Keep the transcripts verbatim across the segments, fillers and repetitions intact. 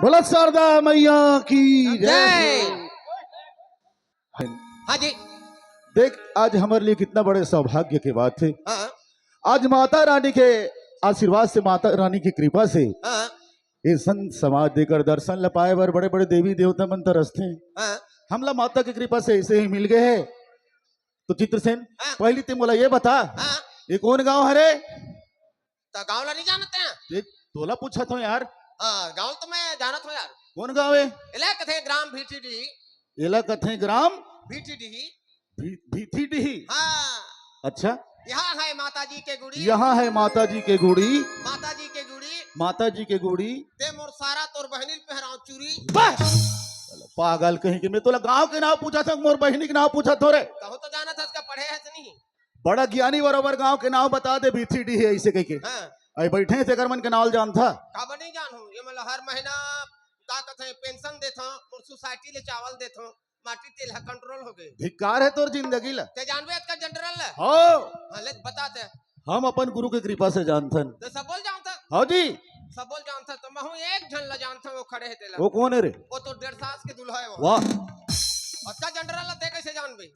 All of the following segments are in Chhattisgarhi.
बोला शारदा मैया की जय। जय। हाँ जी। देख, आज हमारे लिए कितना बड़े सौभाग्य की बात है। हाँ। आज माता रानी के आशीर्वाद से, माता रानी की कृपा से हाँ। ये संत समाज देकर दर्शन ल पाए बर बड़े बड़े देवी देवता मन तरसथे। हाँ। हमला माता की कृपा से ऐसे ही मिल गए हैं। तो चित्रसेन, हाँ। पहली ते मोला ये बता, हाँ। ये कौन गांव हरे? त गांव ला नहीं जानते हैं? ये तोला पूछत हो यार। हाँ, गांव तो मैं जानत हूँ यार। कौन गांव है? एला कथे ग्राम भीठीडीही। एला कथे ग्राम? भीठीडीही। भी-, भीठीडीही? हाँ। अच्छा। यहाँ है माता जी के गुड़ी। यहाँ है माता जी के गुड़ी। माता जी के गुड़ी। माता जी के गुड़ी। ते मोर सारा तोर बहनिल पहराव चूरी। बस। पागल कहीं के, मैं तोला गांव के नाम पूछत हो, मोर बहनी के नाम पूछत हो रे। कहूँ तो जानत हस का पढ़े है से नहीं? बड़ा ज्ञानी बरोबर गांव के नाम बता दे, भीठीडीही ऐसे कह के। हाँ। अई बैठे हैं तेकर मन के नाम जानथा? काबर नहीं जानहूँ? ये मतलब हर महीना का कथे पेंशन देथों, मोर सोसाइटी ले चावल देथों, माटी तेल ह कंट्रोल हो गए। धिक्कार है तोर जिंदगी ला। ते जानबे अतका जनरल ला? हो। हाँ, ले बता ते। हम अपन गुरु के कृपा से जानथन। ते सब बोल जानथा? हाँ जी। सब बोल जानथा, तो मैं हूँ एक झन ला जानथा, वो खड़े है तेला। वो कौन है रे? वो तो डेढ़ सास के दूल्हा है वो। वाह। अतका जनरल ला ते कैसे जानबे?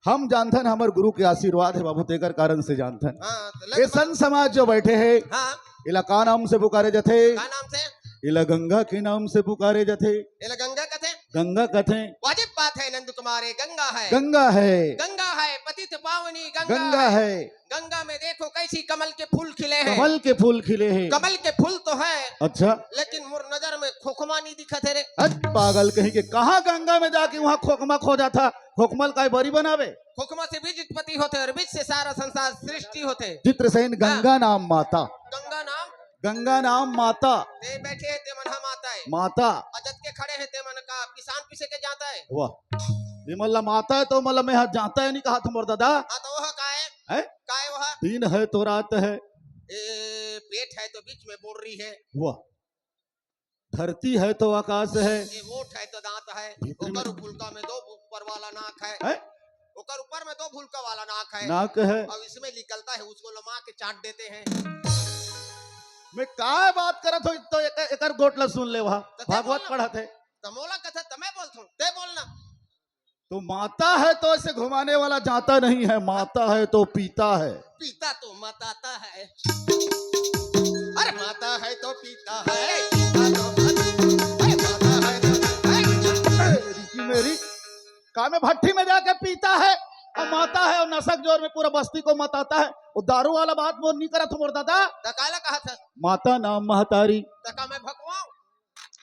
हम जानथन, हमर गुरु के आशीर्वाद है बाबू, तेकर कारण से जानथन। हाँ, तो ये लग संत समाज जो बैठे हैं, हाँ। इला का नाम से पुकारे जथे? का नाम से? इला गंगा के नाम से पुकारे जथे। इला गंगा कथे? गंगा कथे। वाजिब बात है नंद कुमार, ये गंगा है। गंगा है। गंगा है, पतित पावनी गंगा गंगा है। है। गंगा में देखो कैसी कमल के फूल खिले हैं। कमल के फूल खिले हैं। कमल के फूल तो है। अच्छा। लेकिन मोर नजर में खोखमा नहीं दिखत है रे। हट पागल कहीं के, कहाँ गंगा में जाके वहाँ खोखमा खो जाथा? खोखमा ल काय बरी बनावे? खोखमा से बीज उत्पत्ति होथे और बीज से सारा संसार सृष्टि होथे। चित्रसेन, हाँ। गंगा नाम माता। गंगा नाम? गंगा नाम माता। ते बैठे हे, ते मन ह माता है। माता। अजत के खड़े हैं, ते मन का पिसान पीसे के जाता है। वाह। ये मतलब माता है तो मतलब मैं हाथ जाता है नहीं कहा था मोर दादा। हाँ, तो वह का है? हैं? का है वह? दिन है तो रात है। ए, पेट है तो बीच में बोर रही है। वाह। धरती है तो आकाश है। ये ओठ है तो दांत है। भीतर में ओकर फुलका में दो ऊपर वाला नाक है। हैं? ओकर ऊपर में दो फुलका वाला नाक है। नाक है। अब इसमें निकलता है, उसको लमा के चाट देते हैं। मैं का बात करत हो, तो एक, एकर गोठ ला सुन ले वहाँ। तो ते भागवत बोलना। पढ़त है। तो मोला कथा तमे बोलत हूँ, ते बोलना। तो माता है तो ऐसे घुमाने वाला जाता नहीं है, माता है तो पीता है। पीता तो मताता है। अरे माता है तो पीता है, पीता तो मत-, अरे माता है तो, ए, रिकी मेरी, का में भट्टी में जाके पीता है, और माता है और नशक जोर में पूरा बस्ती को मताता है। वो दारू वाला बात मोर नहीं करत हूँ मोर दादा। त काला कहा था? माता नाम महतारी। त का मैं भकवाऊं?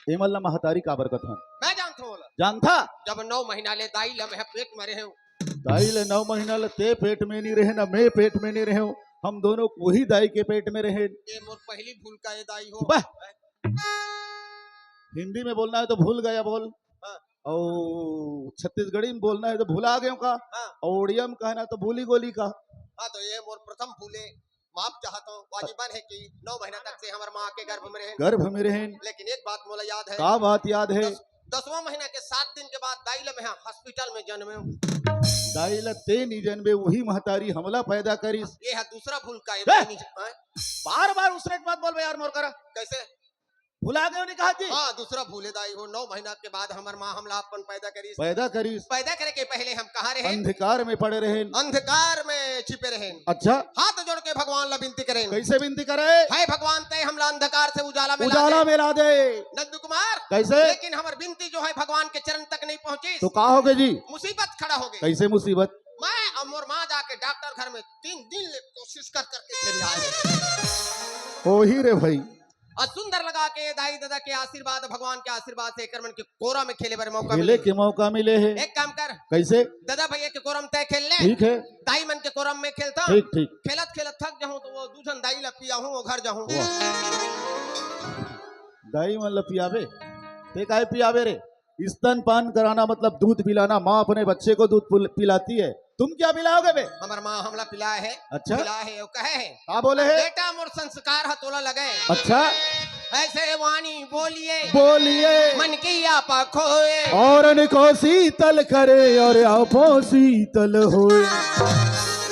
एमन ला महतारी काबर कथन? मैं जानथों ओला। जानथा? जब नौ महीना ले दाई ला मैं पेट में रहे हूँ। दाई ले नौ महीना ले ते पेट में नहीं रहे ना, मैं पेट में नहीं रहे हूँ। हम दोनों वही दाई के पेट में रहे। ये मोर पहली भूल का ये दाई हो। चुप है। हिंदी में बोलना है तो भूल गया बोल। हाँ। और छत्तीसगढ़ी में बोलना है तो भुला गए का। हाँ। और उड़िया में कहना तो भूली गोली का। हाँ, तो ये मोर प्रथम भूले। माफ चाहता हूँ, वाजिबन है कि नौ महीना तक से हमर माँ के गर्भ में रहेन। गर्भ में रहेन। लेकिन एक बात मोला याद है। का बात याद है? दस, दसवां महीना के सात दिन के बाद दाई ला मैं हॉस्पिटल में जन्मे हूँ। दाई ला ते नहीं जन्मे, वही महतारी हमला पैदा करिस। ये है दूसरा भूल का, ये ए! नहीं ज-, हाँ? बार बार उसने एक बात बोल बे यार मोर करा। कैसे? भुला गए नहीं कहा जी? हाँ, दूसरा भूले दाई हो, नौ महीना के बाद हमर माँ हमला अपन पैदा करिस। पैदा करिस। पैदा करे के पहले हम कहाँ रहे? अंधकार में पड़े रहे। अंधकार में छिपे रहे। अच्छा। हाथ जोड़ के भगवान ला विनती करें। कैसे विनती करे? हे भगवान, तय हमला अंधकार से उजाला में ला उजाला दे। में ला दे। नंद कुमार। कैसे? लेकिन हमर विनती जो है भगवान के चरण तक नहीं पहुंची। तो का हो गए जी? मुसीबत खड़ा हो गई। कैसे मुसीबत? मैं और मोर माँ जाके डॉक्टर घर में तीन दिन ले कोशिश कर करके फिर आए। ओही रे भाई। अउ सुंदर लगा के दाई ददा के आशीर्वाद, भगवान के आशीर्वाद से एकर मन के कोरा में खेले बर मौका खेले मिले। के मौका मिले हे। एक काम कर, कैसे? ददा भैया के कोरा में तैं खेल ले, ठीक है। दाई मन के कोरा में खेलता। ठीक, ठीक। खेलत खेलत थक जाहूं त वो दू झन दाई ला पियाहूं, वो घर जाहूं। वाह। दाई मन ला पियाबे? तैं काहे पियाबे रे? स्तनपान कराना मतलब दूध पिलाना। माँ अपने बच्चे को दूध पुल-, पिलाती है। तुम क्या पिलाओगे बे? हमर माँ हमला पिलाए हे। अच्छा। पिलाए हे, वो कहे हे, का बोले हे? बेटा, मोर संस्कार ह तोला लगे। अच्छा। ऐसे वाणी बोलिए, बोलिए। मन की आपा खोए। औरन को शीतल करे और आपो शीतल होए।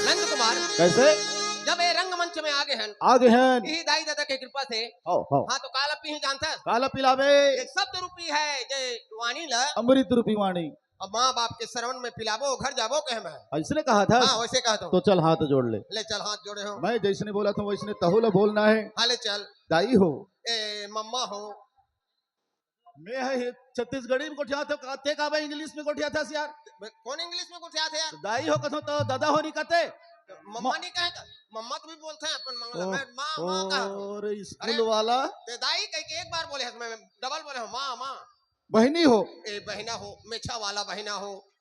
नंद कुमार, कैसे? जब ये रंगमंच में आगे हन, आगे हन। यही दाई ददा के कृपा से। हो, हो। हाँ, तो काला पीही जानथस? काला पिलाबे? एक शब्द रूपी है, जे वाणी ला। अमृत रूपी वाणी। अब माँ बाप के श्रवण में पिलाबो, घर जाबो कहे मैं। ऐसने कहा था? हाँ, वैसे कहा था। तो चल हाथ जोड़ ले। ले चल, हाथ जोड़े हो। मैं जैसने बोला था वैसने तहू ला बोलना है। हाँ, ले चल। दाई हो। ए, मम्मा हो। मैं हे छत्तीसगढ़ी में गोठियाथों, का-, तैं काबर English में गोठियाथस यार? मैं कौन English में गोठियाथे यार? दाई हो कथों त ददा हो नहीं कथे। मम्मा म- नहीं कहे का? मम्मा तो भी बोलथे अपन मंगला। ओ, मैं माँ, माँ कहा थों। और स्कूल अरे, वाला? तैं दाई कह के एक बार बोले हस, मैं double बोले हूँ, माँ, माँ। बहिनी हो। ए, बहिना हो, मेछा वाला बहिना हो।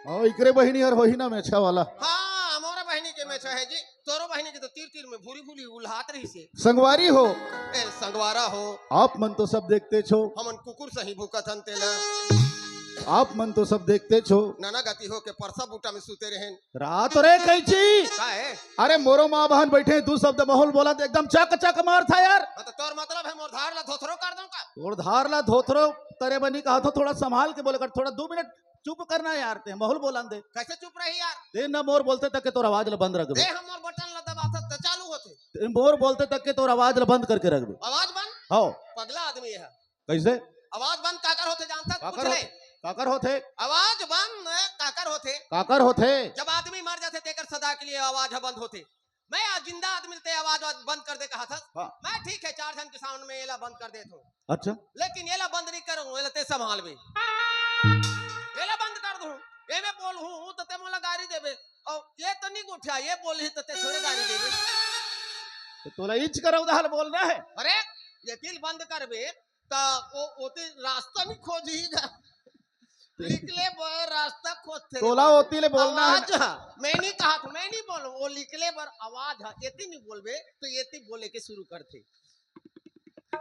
हाँ, इकरे बहिनी हर होही ना मेछा वाला। हाँ, मोर बहिनी के मेछा हे जी। तोरो बहिनी के तो तीर तीर में भूरी भूरी उलहात रहिसे। संगवारी हो। ए, संगवारा हो। आप मन तो सब देखते छो। हमन कुकुर सही भूकत हन तेला। आप मन तो सब देखते छो। नाना गति हो के परसा बूटा में सुते रहेन। रात रे कैची। का हे? अरे मोरो माँ बहन बैठे, दू शब्द माहौल बोला त एकदम चक चक मारथा यार। हाँ, तो तोर मतलब हे मोर धार ला धोथरो कर दूं का? तोर धार ला धोथरो करे बर नहीं कहा थों, थोड़ा संभाल के बोले कर, थोड़ा दू मिनट चुप करना यार, तैं माहौल बोलन दे। कैसे चुप रही यार? तैं न मोर बोलते तक के तोर आवाज ला बंद रखबे। तैं हमर बटन ला दबाथस त चालू होथे। तैं मोर बोलते तक के तोर आवाज ला बंद करके रखबे। आवाज बंद? हाँ। पगला आदमी हे। कैसे? आवाज बंद काकर होथे जानथस? काकर पूछ ले। होथे? काकर होथे? आवाज बंद काकर होथे? काकर होथे? जब आदमी मर जाथे तेकर सदा के लिए आवाज ह बंद होथे। मैं आज जिंदा आदमी ते आवाज बंद कर दे कहा था। हाँ। मैं ठीक है, चार झन के सामने में एला बंद कर देथों। अच्छा। लेकिन एला बंद नहीं करूं, एला ते संभालबे। एला बंद कर दूं, एमे बोलहूं त ते मोला गारी देबे। और ये तो नहीं गोठिया, ये बोलही त ते थोड़े गारी देबे। तो तोला इंच कर उधार बोलना है। अरे, ये दिल बंद करबे, त वो, ओती रास्ता नहीं खोजही ना। निकले बर रास्ता खोजथे रे तोला बाबू। ओती ले बोलना है आवाज ना। ह, मैं नहीं कहा था, मैं नहीं बोलूं, वो निकले बर आवाज ह, एती नहीं बोलबे, तो एती बोले के शुरू करथे।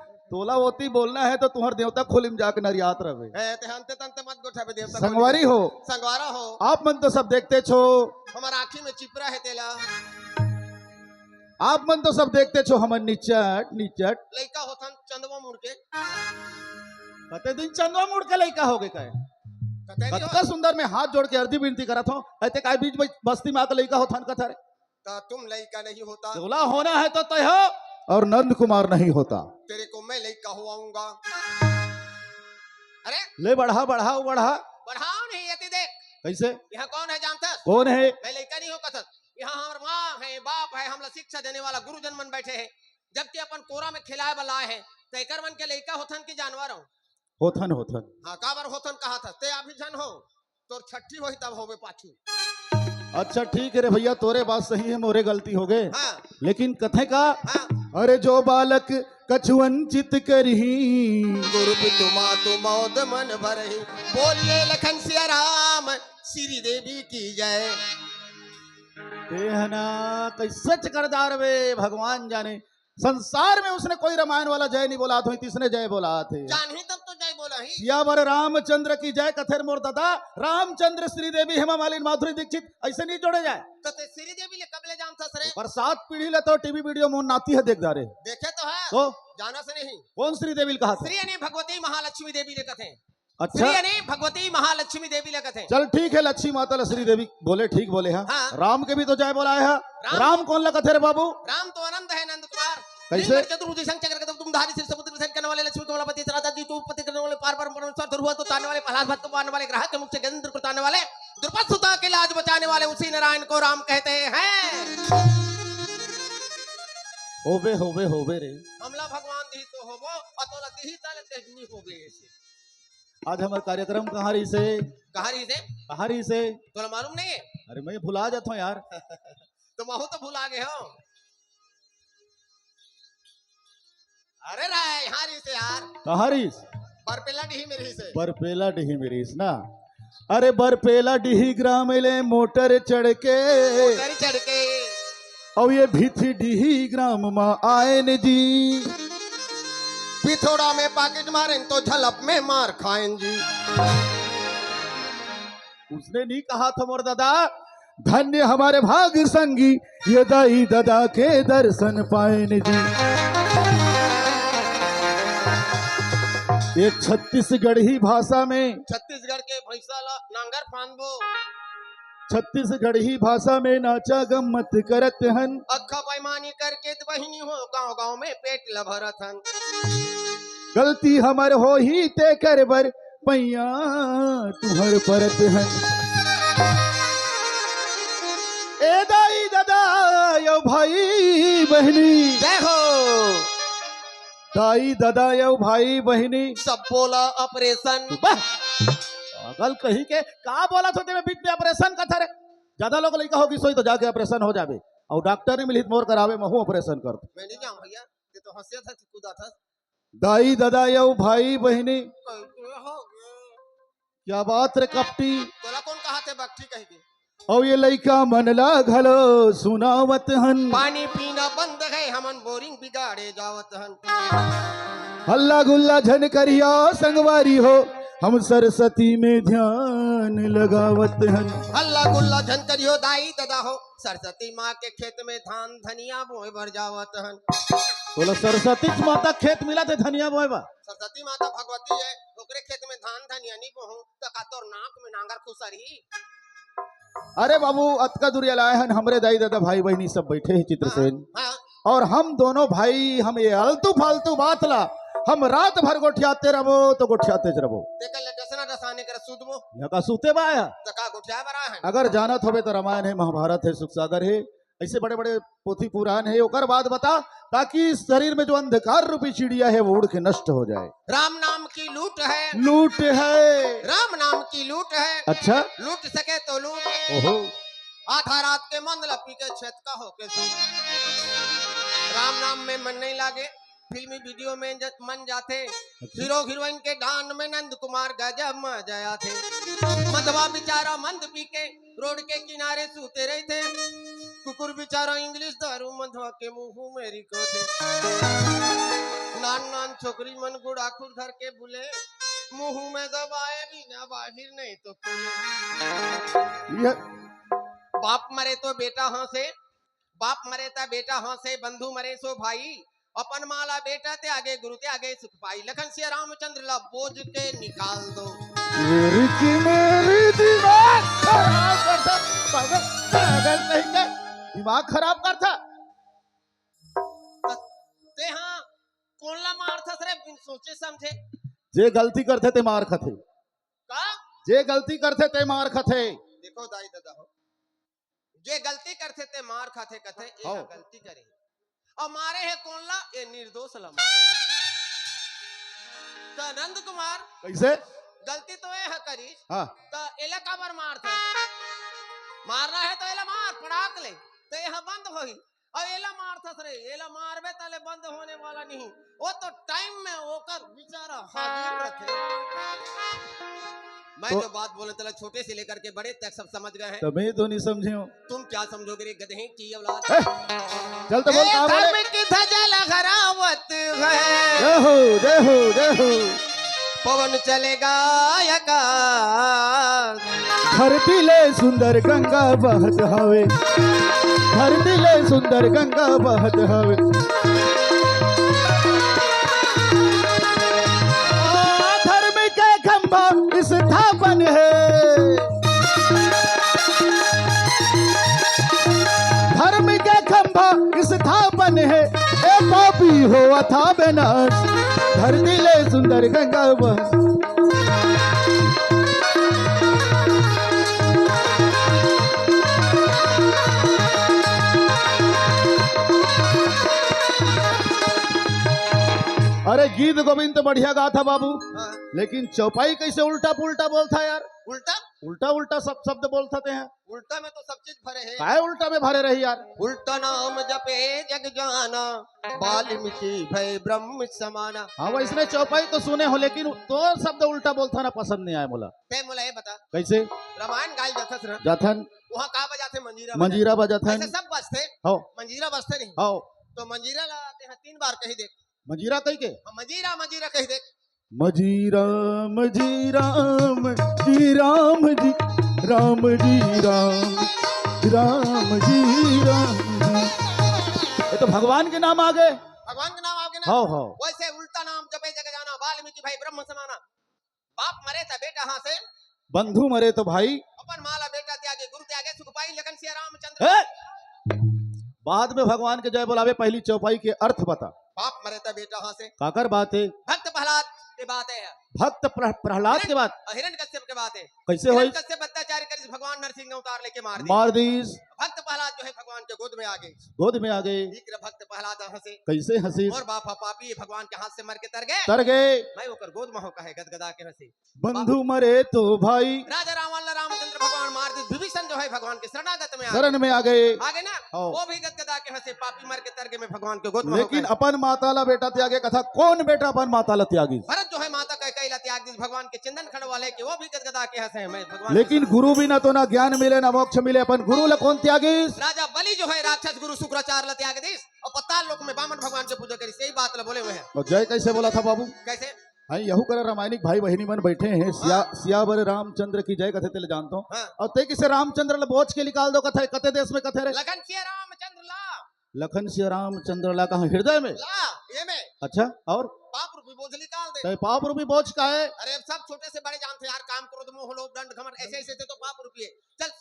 तोला ओती बोलना है तो तुहर देवता खोली में जाके नरियात रहबे। ए, ते हंते तंते मत गोठाबे देवता खोली संगवारी में। हो। संगवारा हो। आप मन तो सब देखते छो। हमर आँखी में चिपरा हे तेला। आप मन तो सब देखते छो, हमन निचट, निचट। लइका होथन चंदवा मुड़ के। कते दिन चंदवा मुड़ के लइका होगे कहे? कते दिन कतका हो- सुंदर मैं हाथ जोड़ के अर्जी विनती करत हों, अते काय बीच बस्ती में आके लइका होथन कथा रे? त तुम लइका नहीं होता। तोला होना है तो तय हो और नंद कुमार नहीं होता। तेरे को मैं लइका होवाऊंगा। अरे? ले बढ़ा, बढ़ाओ, बढ़ा। बढ़ाओ नहीं, एती देख। कैसे? यहाँ कौन है जानथस? कौन है? मैं लइका नहीं हों कथस। यहाँ हमर माँ है, बाप है, हमला शिक्षा देने वाला गुरुजन मन बैठे हैं, जबकि अपन कोरा में खिलाए बर लाए हैं, त एकर मन के लइका होथन कि जानवर हो? होथन, होथन। हाँ, काबर होथन कहा था, ते अभी झन हो, तोर छट्ठी होही तब होबे पाछू। अच्छा ठीक है रे भैया, तोरे बात सही है, मोरे गलती होगे। हाँ। लेकिन कथे का, हाँ। अरे जो बालक कछु वंचित करही। गुरु पितु मातु मौद मन भरही। बोलिए लखन सिया राम, श्री देवी की जय। तेहना कैसे चकरदार बे, भगवान जाने। संसार में उसने कोई रामायण वाला जय नहीं बोला, तो इसने जय बोला थे। जानही तब तो जय बोला ही। सियावर रामचंद्र की जय कथे रे मोर दादा, रामचंद्र, श्रीदेवी, हेमा मालिनी, माधुरी दीक्षित, ऐसे नहीं जोड़े जाए। तो ते श्रीदेवी ले कब ले जानथस रे? पर सात पीढ़ी ले तो टीवी वीडियो मोर नाती है देख डारे। देखे तो है। तो? जाना से नहीं। कौन श्रीदेवी कहा था? श्री यानी भगवती महालक्ष्मी देवी ले कथे। अच्छा। श्री यानी भगवती महालक्ष्मी देवी ले कथे। चल ठीक है, लक्ष्मी माता ला श्रीदेवी बोले, ठीक बोले हा। हाँ। राम के भी तो जय बोलाए हा। राम राम कौन ला कथे रे बाबू? राम तो अनंत है नंद कुमार। कैसे? त्रिगुण चतुर्भुज शंख चक्र गदा पद्म धारी, शिव समुद्र विसर्जन करने वाले, लक्ष्मी कमलापति राजा जी को उत्पत्ति करने वाले, पार ब्रह्म परमेश्वर, ध्रुव को तारने वाले, प्रहलाद भक्त को मारने वाले, ग्राहक के मुख से गजेंद्र को तारने वाले, द्रुपद सुता के लाज बचाने वाले, उसी नारायण को राम कहते हैं। होबे, होबे, होबे रे। हमला भगवान दिही तो होबो, अउ तोला दिही ताले तेजनी होबे ऐसे। आज हमर कार्यक्रम कहाँ रहिसे? कहाँ रहिसे? कहाँ रहिसे? तोला मालूम नहीं है? अरे मैं भुला जाता हूँ यार। तो महू तो भुला गए हो। अरे रे, यहाँ रहिस यार। कहाँ रहिस? बरपेला डीही में रहिस। बरपेला डीही में रहिस ना। अरे बरपेला डीही ग्राम ले मोटर चढ़ के, मोटर चढ़ के। अउ ये भीथी डीही ग्राम मा आयन जी। पिथोड़ा में पाकिट मारेन तो झलप में मार खायन जी। उसने नहीं कहा था मोर दादा, धन्य हमारे भाग संगी, ये दाई ददा के दर्शन पायन जी। ये छत्तीसगढ़ी भाषा में, छत्तीसगढ़ के भैंसा ला नांगर फांदबो। छत्तीसगढ़ी भाषा में नाचा गम्मत करत हन। अक्खा बेईमानी करके त बहिनी हो, गांव गांव में पेट ल भरत हन। गलती हमर होही तेकर बर पैया तुहर परत हन। ए दाई ददा यो भाई बहिनी। जय हो। दाई ददा यो भाई बहिनी। सब बोला ऑपरेशन। वाह। पागल कहीं के, का बोलत होते में बीच में ऑपरेशन का था रे? ज्यादा लोग लइका होगी सोई तो जाके ऑपरेशन हो जाबे। अउ डॉक्टर नहीं मिली त मोर करावे, महू ऑपरेशन कर। मैं नहीं जाऊं भैया, ये तो हंसिया था, कूदा था। दाई ददा यो भाई बहिनी। कैसे हो गए? क्या बात रे कपटी। तोला कौन कहा थे बकठी कह के? अउ ये लइका मन ला घलो सुनावत हन। पानी पीना बंद है, हमन बोरिंग बिगाड़े जावत हन। हल्ला गुल्ला झन करिया संगवारी हो, हम सरस्वती में ध्यान लगावत हन। हल्ला गुल्ला झन करियो दाई ददा हो, सरस्वती माँ के खेत में धान धनिया बोए बर जावत हन। तोला सरस्वती माता खेत मिला थे धनिया बोए बर? सरस्वती माता भगवती है, ओकरे खेत में धान धनिया नहीं बोहूं, त का तोर नाक में नांगर खुसरही? अरे बाबू, अतका दूरिया लाए हन, हमरे दाई ददा भाई बहिनी सब बैठे हैं चित्रसेन। हाँ, हाँ। और हम दोनों भाई, हम ये आलतू फालतू बात ला, हम रात भर गोठियाते रबो तो गोठियाते रबो। तेकर ले डसना डसाने कर सुतबो। यहाँ का सुते बा आया? त का गोठिया बरा है? अगर जानत होबे तो रामायण है, महाभारत है, सुख सागर है, ऐसे बड़े बड़े पोथी पुराण है, ओकर बाद बता, ताकि इस शरीर में जो अंधकार रूपी चिड़िया है वो उड़ के नष्ट हो जाए। राम नाम की लूट है। लूट है। राम नाम की लूट है। अच्छा। लूट सके तो लूट। ओहो। आधा रात के मंद ला पी के छेतका होके सो। राम नाम में मन नहीं लागे, फिल्मी वीडियो में ज-, मन जाथे। अच्छा। हीरो हीरोइन के डांड में नंद कुमार गजब मजा आथे। मंदवा बेचारा मंद पी के रोड के किनारे सूते रहिथे। कुकुर बेचारा इंग्लिश दारू मंदवा के मुंह में रिकोथे। नान नान छोकरी मन गुड़ाखुर धर के बुले, मुंह में दबाए बिना बाहिर नहीं तो खुले। ये बाप मरे तो बेटा हंसे, बाप मरे त बेटा हंसे, बंधु मरे सो भाई। अपन माँ ला बेटा त्यागे, गुरु त्यागे सुख पाई। लखन सिया रामचंद्र ला बोझ के निकाल दो। मेरी की मेरी दिमाग खराब करता, पागल, पागल कहीं का, दिमाग खराब करता। ते हाँ, कोन ला मारथस रे बिन सोचे समझे? जे गलती करथे ते मार खाथे। का? जे गलती करथे ते मार खाथे। देखो दाई ददा हो, जे गलती करथे ते मार खाथे, कथे ए हव। गलती करे। अउ मारे हे कोन ला? ए निर्दोष ला मारे हे। त नंद कुमार, कैसे? गलती तो ए ह करिस, हाँ। त एला काबर मारथे? मारना हे त एला मार पड़ाक ले, त ए ह बंद होही। अउ एला मारथस रे, एला मारबे त ले बंद होने वाला नहीं। वो तो टाइम में ओकर बेचारा हाजिर रथे। मैं तो बात बोले तेला छोटे से लेकर के बड़े तक सब समझ गए हैं। तभी तो नहीं समझे हो। तुम क्या समझोगे रे गधे की औलाद? ए, चल तो बोल, ए, कहाँ बोले? धर्म की ध्वजा लहरावत है। जय हो, जय हो, जय हो। पवन चलेगा आकाश। धरती ले सुंदर गंगा बहत हवे, धरती ले सुंदर गंगा बहत हवे। आ, धर्म के खंभा स्थापन है, धर्म के खंभा स्थापन है, ए पापी हो अथा विनाश, धरती ले सुंदर गंगा बह। अरे गीत गोविंद तो बढ़िया गाथा बाबू, हाँ। लेकिन चौपाई कैसे उल्टा पुल्टा बोलथा यार? उल्टा? उल्टा उल्टा सब शब्द बोलत हे। उल्टा में तो सब चीज भरे हे। काय उल्टा में भरे रही यार? उल्टा नाम जपे जग जाना, वाल्मीकि भय ब्रह्म समाना। हाँ, वैसने चौपाई तो सुने हो, लेकिन तोर शब्द उल्टा बोलत हे ना, पसंद नहीं आय मोला। ते मोला ये बता। कैसे? रामायण गाय ल जाथस ना? जाथन। वहाँ का बजाथे? मंजीरा बजाथे। मंजीरा बजाथन। ऐसे सब बजथे। हो। मंजीरा बजथे नहीं। हो। तो मंजीरा ला तें हा तीन बार कहि दे। मंजीरा कहि के? हाँ, मंजीरा, मंजीरा कहि दे। मजीरा, मजीरा, मजीरा, मजी, राम जी, राम, राम जी, राम जी। ये तो भगवान के नाम आ गए। भगवान के नाम आ गए ना? हो, हो। वैसे उल्टा नाम जपे जग जाना, वाल्मीकि भय ब्रह्म समाना। बाप मरे त बेटा हाँसे। बंधु मरे तो भाई। अपन माँ ला बेटा त्यागे, गुरु त्यागे, सुख पाई लखन सिया रामचंद्र। ए! बाद में भगवान के जय बोलावे, पहली चौपाई के अर्थ बता। बाप मरे त बेटा हाँसे। काकर बात हे? भक्त प्रहलाद के बात हे। भक्त प्रह-, प्रहलाद के बात। हिरण्यकश्यप के बात हे। कैसे होइस? हिरण्यकश्यप अत्याचार करिस, भगवान नरसिंह अवतार लेके मार दिस। मार दिस। भक्त प्रहलाद जो हे भगवान के गोद में आ गए। गोद में आ गए। शीघ्र भक्त प्रहलाद हाँसे। कैसे हाँसिस? मोर बाप हा पापी, भगवान के हाथ से मर के तर गए। तर गए। मैं ओकर गोद में हों कहे गदगदा के हाँसे। बंधु मरे तो भाई। राजा रावण ला रामचंद्र भगवान मार दिस, विभीषण जो हे भगवान के शरणागत में आ गए। शरण में आ गए। आ गए ना? हो। वो भी गदगदा के हाँसे, पापी मर के तर गए, मैं भगवान के गोद में हों कहे। लेकिन अपन माता ला बेटा त्यागे कथे, कौन बेटा अपन माता ला त्यागिस? भरत जो हे माता कैकेयी ला त्याग दिस, भगवान के चंदन खड़वा लेके वो भी गदगदा के हाँसे, मैं भगवान के शरण। लेकिन गुरु बिना तो ना ज्ञान मिले, ना मोक्ष मिले, अपन गुरु ला कौन त्यागिस? राजा बलि जो हे राक्षस गुरु शुक्राचार्य ला त्याग दिस, अउ पताल लोक में बामन भगवान के पूजा करिस, यही बात ला बोले हुए हे। अउ जय कैसे बोला था बाबू? कैसे? हाँ, यहू करा रामायणिक भाई बहिनी मन बैठे हे, सिया-, हाँ। सियावर रामचंद्र की जय कथे तेला जानत हों। हाँ। अउ ते कइसे रामचंद्र ला बोच के निकाल दो कथे, कते देश में कथे रे? लखन सिया रामचंद्र ला। लखन सिया रामचंद्र ला कहाँ, हृदय में? ला, ये में। अच्छा, अउ? पाप रूपी बोझ निकाल दे। ते पाप रूपी बोझ का हे? अरे, अब सब छोटे से बड़े जानथे यार, काम, क्रोध, मोह, लोभ, डंड, घमंड, ऐसे, ऐसे थे तो पाप रूपी हे। चल,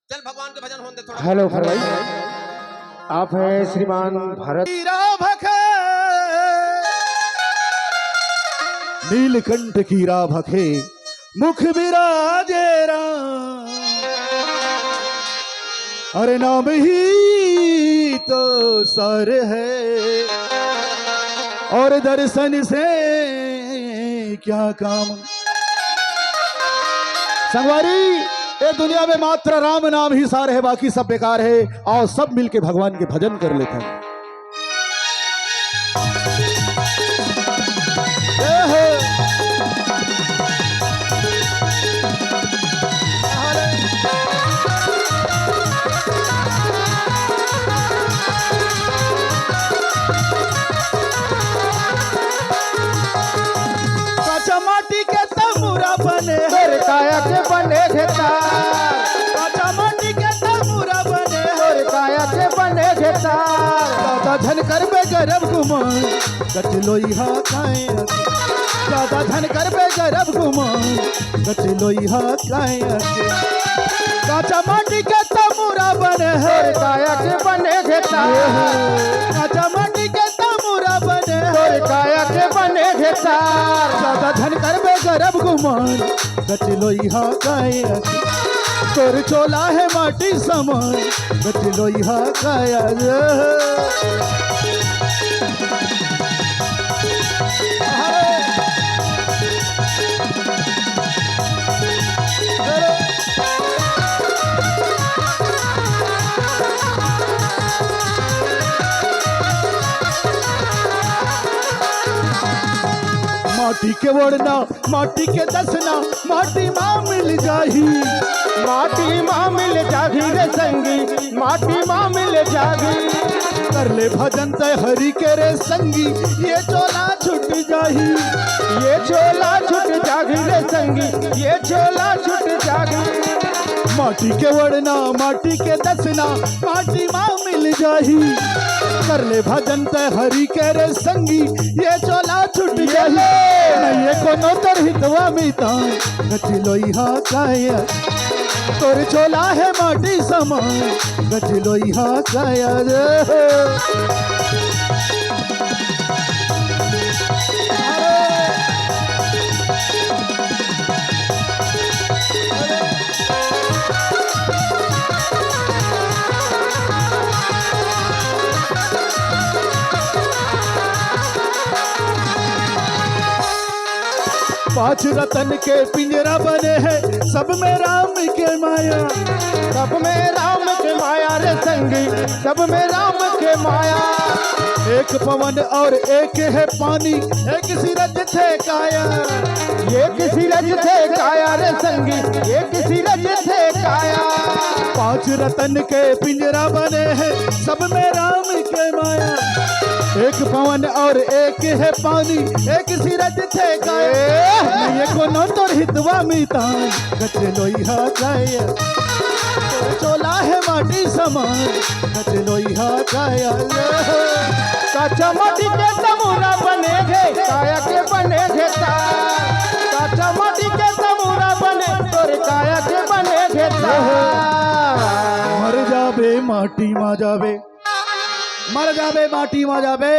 चल भगवान के भजन होन दे थोड़ा। हेलो फरवई, आप हैं श्रीमान भरत। राभक नीलकंठ की राभक हे, मुख विराजे राम। अरे नाम ही तो सार है, और दर्शन से क्या काम। संगवारी, ये दुनिया में मात्र राम नाम ही सार है, बाकी सब बेकार है। आओ सब मिलके भगवान के भजन कर लेते हैं। ए हो। काचा माटी के तमुरा बने हे। तोर काया के बने घेता। काचा माटी के तमुरा बने हे। तोर काया के बने घेता। जादा झन करबे गरब गुमान, गच लोइहा काया के। जादा झन करबे गरब गुमान, गच लोइहा काया के। काचा माटी के तमुरा बने हे। तोर काया के बने घेता। काचा माटी के तमुरा बने हे। तोर काया के बने घेता। जादा झन करबे गरब गुमान, गच लोइहा काया के। तोर चोला हे माटी समान, गच लोइहा काया के। माटी के ओढ़ना, माटी के दसना, माटी मा मिल जाही। माटी मा मिल जाही रे संगी, माटी मा मिल जाही। कर ले भजन तय हरि के रे संगी, ये चोला छूट जाही। ये चोला छूट जाही रे संगी, ये चोला छूट जाही। माटी के ओढ़ना, माटी के दसना, माटी मा मिल जाही। कर ले भजन तय हरि के रे संगी, ये चोला छूट जाही। नहीं ये कोनो तोर हितवा मीता, गच लोइहा काया। तोर चोला हे माटी समान, गच लोइहा काया रे। पांच रतन के पिंजरा बने हे, सब में राम के माया। सब में राम के माया रे संगी, सब में राम के माया। एक पवन और एक हे पानी, एक सिरज थे काया। एक सिरज थे काया रे संगी, एक सिरज थे काया। पांच रतन के पिंजरा बने हे, सब में राम के माया। एक पवन और एक हे पानी, एक सिरज थे काया। ए! ये कोनो तोर हितवा मितान, कच लोइहा काया। तोर चोला हे माटी समान, कच लोइहा काया। काचा माटी के तमूरा बने हे, काया के बने हे तार। काचा माटी के तमूरा बने, तोर काया के बने हे तार। मर जाबे माटी मा जाबे, मर जाबे माटी मा जाबे,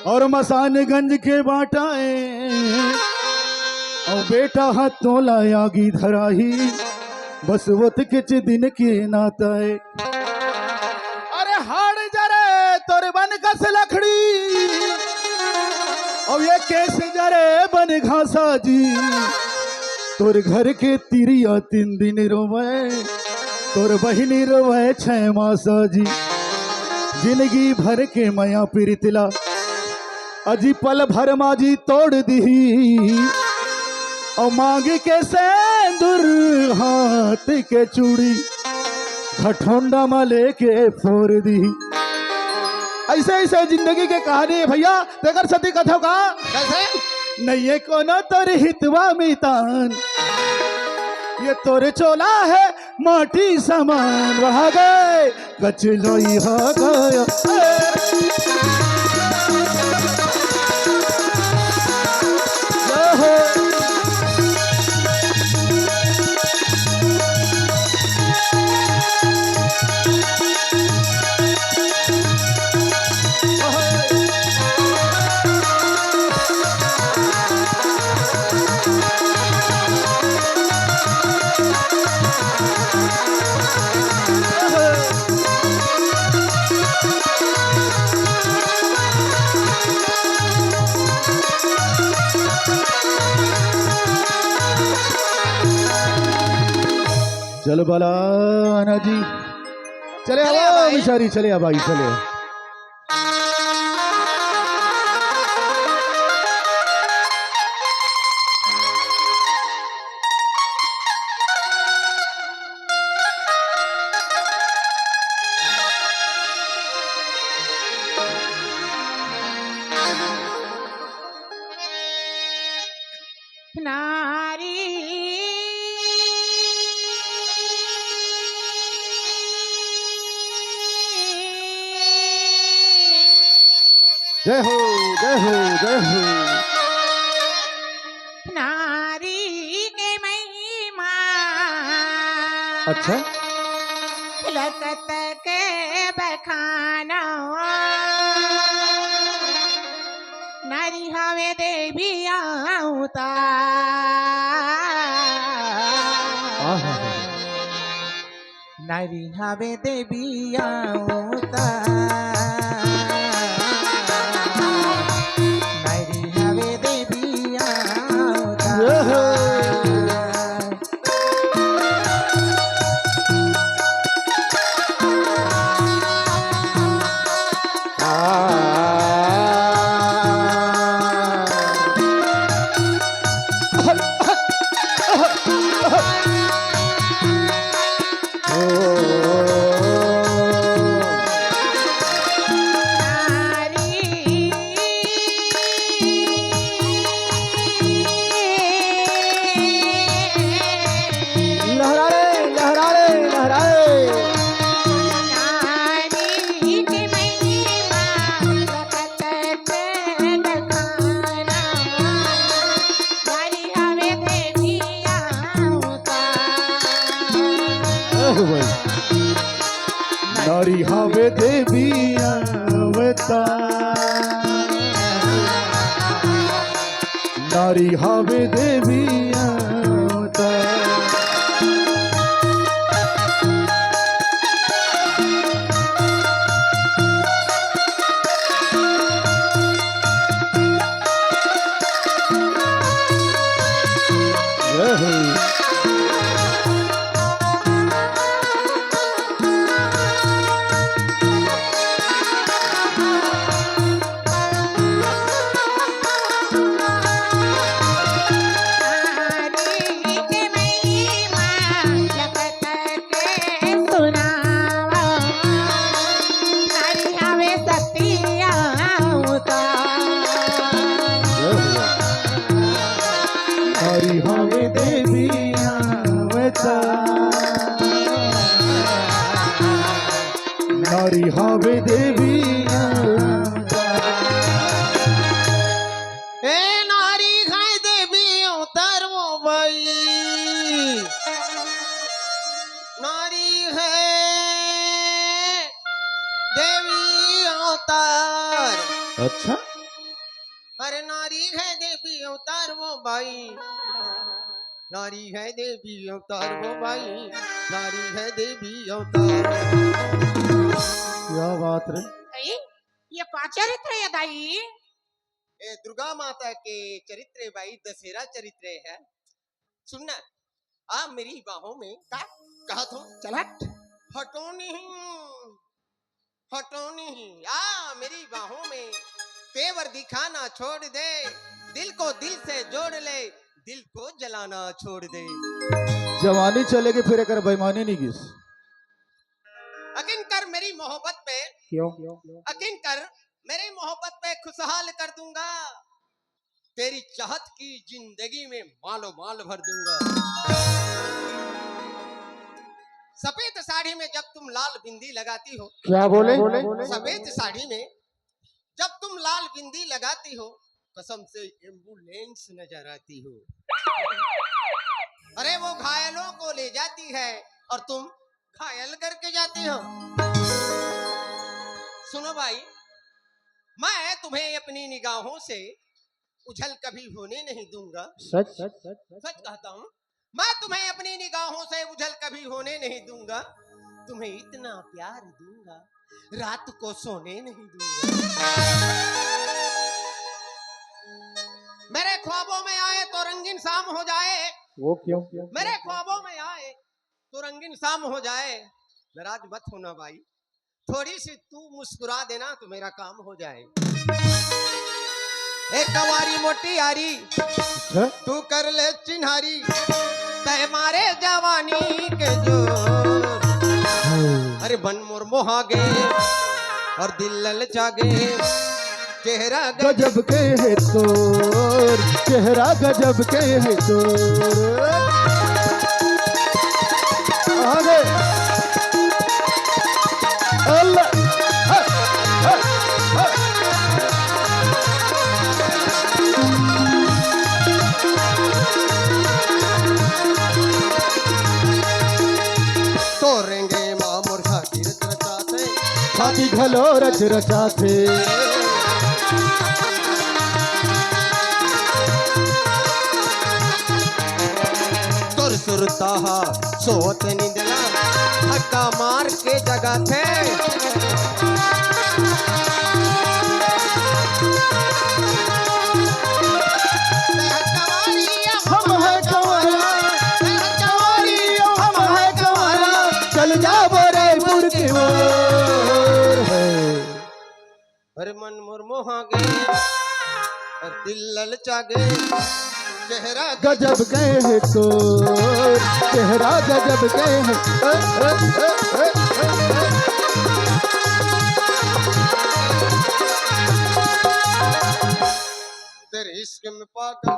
और मसानगंज के बाटा ए, और बेटा हा तोला आगी धराही, बस वोतकेच दिन के नाता ए। अरे हाड़ जरे तोर बन कस लकड़ी, और ये केस जरे बन घासा जी। तोर घर के तिरिया तीन दिन रोवे, तोर बहिनी रोवे छै मासा जी। जिंदगी भर के मया पीरित ला अजी पल भर मा जी तोड़ दिही। और मांग के सेंदुर हाथ के चूड़ी घठोंडा मा लेके फोर दिही। ऐसे ऐसे जिंदगी के कहानी हे भैया, तेकर सेती कथव का? कैसे? नहीं हे कोनो तोर हितवा मितान, ये तोर चोला हे माटी समान। बढ़ा गे कच लोइहा काया। जय हो। चल बला ना जी, चले चले आवा भाई। बिचारी, चले आ भाई, चले आ। नारी। जय हो, जय हो, जय हो। नारी के महिमा। अच्छा। लखत के बखाना। नारी हवे देवी अवतार। आहा। नारी हवे देवी अवतार। नारी हवे देवी अवतार। ओहो। लहरा रे, लहरा रे, लहरा रे। ओह भाई। नारी हवे देवी अवतार। नारी हवे देवी अवतार। अरे हवे देवी अवतार। ए नारी है देवी अवतार वो बाई। नारी है देवी अवतार। अच्छा। अरे नारी है देवी अवतार वो बाई। नारी है देवी अवतार वो बाई। नारी है देवी अवतार। क्या बात रे। अई, ये का चरित्र है दाई? ए दुर्गा माता के चरित्र है बाई, दशहरा चरित्र है। सुनना, आ मेरी बाहों में। का? कहा तो चल हट। हटो नहीं, हटो नहीं, आ मेरी बाहों में। तेवर दिखाना छोड़ दे, दिल को दिल से जोड़ ले, दिल को जलाना छोड़ दे। जवानी चलेगी फिर एकर बेईमानी नहीं गिस। अकिन कर मेरी मोहब्बत पे, क्यों? अकिन कर मेरी मोहब्बत पे खुशहाल कर दूंगा। तेरी चाहत की जिंदगी में मालो माल भर दूंगा। सफेद साड़ी में जब तुम लाल बिंदी लगाती हो, क्या बोले? सफेद साड़ी में जब तुम लाल बिंदी लगाती हो, कसम से एम्बुलेंस नजर आती हो। अरे वो घायलों को ले जाती है और तुम घायल करके जाती हो। सुनो भाई, मैं तुम्हें अपनी निगाहों से उझल कभी होने नहीं दूंगा। सच? सच कहता हूँ, मैं तुम्हें अपनी निगाहों से उझल कभी होने नहीं दूंगा। तुम्हें इतना प्यार दूंगा, रात को सोने नहीं दूंगा। मेरे ख्वाबों में आए तो रंगीन शाम हो जाए। वो क्यों? मेरे ख्वाबों में आए तो रंगीन शाम हो जाए। नाराज मत होना भाई, थोड़ी सी तू मुस्कुरा देना तो मेरा काम हो जाए। एक कवारी मोटी यारी, अच्छा? तू कर ले चिन्हारी, तय मारे जवानी के जोर। हाँ। अरे मन मोर मोहा गे और दिल ललचा गे, चेहरा गजब के है तोर, चेहरा गजब के है तोर। आगे। अल्लाह। तोरेंगे माँ मोर खातिर रचाथे। छाती घलो रच रचाथे। तोर सुरता हा सोत निंदला, धक्का मार के जगाथे। हम है कंवरा, हम है कंवरा, चल जाबो रायपुर की ओर। अरे मन मोर मोहा गे, अरे दिल ललचा गे, चेहरा गजब के है तोर, चेहरा गजब के है। तेरे इश्क में पागल।